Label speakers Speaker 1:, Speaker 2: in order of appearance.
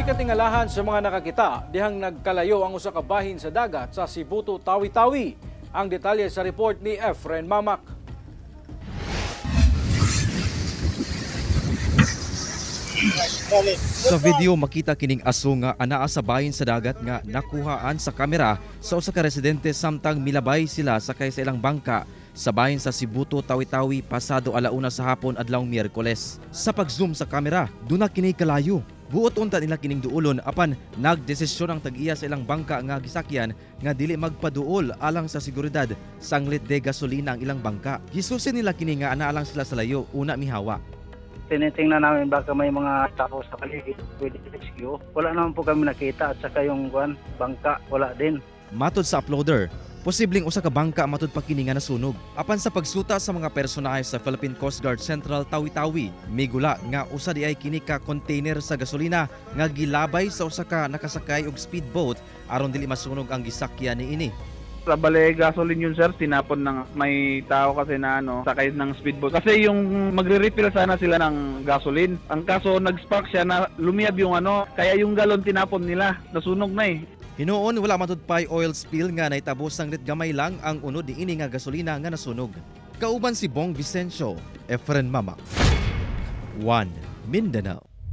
Speaker 1: Gikatingalahan sa mga nakakita dihang nagkalayo ang usa ka bahin sa dagat sa Sibutu, Tawi-Tawi. Ang detalye sa report ni Efren Mamak.
Speaker 2: Sa video makita kining aso nga anaa sa bahin sa dagat nga nakuhaan sa kamera sa usa ka residente samtang milabay sila sakay sa ilang bangka sa bahin sa Sibutu, Tawi-Tawi pasado 1:00 sa hapon adlawng Miyerkules. Sa pag-zoom sa kamera, duna kini kalayo. Buot unta nila kining duolon apan nagdesisyon ang tag-iya sa ilang bangka nga gisakyan nga dili magpaduol alang sa seguridad sanglit de gasolina ang ilang bangka. Gisusi nila kini nga anaa lang sila sa layo una mihawa.
Speaker 3: Tinitingnan namin baka may mga tao sa paligid pwede rescue. Wala naman po kami nakita at saka yung bangka wala din.
Speaker 2: Matod sa uploader, posibleng usa ka bangka matud pa kini nga nasunog. Apan sa pagsuta sa mga personahe sa Philippine Coast Guard Central Tawi-Tawi, migula nga usa di ay kini ka container sa gasolina nga gilabay sa usa ka nakasakay og speedboat aron dili masunog ang gisakyan niini.
Speaker 4: Bale, gasoline yun, sir, tinapon ng may tao kasi na sakay ng speedboat. Kasi yung magre-refill sana sila ng gasoline. Ang kaso nag-spark siya na lumiyab yung kaya yung galon tinapon nila, nasunog na eh.
Speaker 2: Hinuon wala matud pay oil spill nga nahitabo sanglit gamay lang ang unod niini nga gasolina nga nasunog. Kauban si Bong Vicencio, Efren Mama. 1 Mindanao.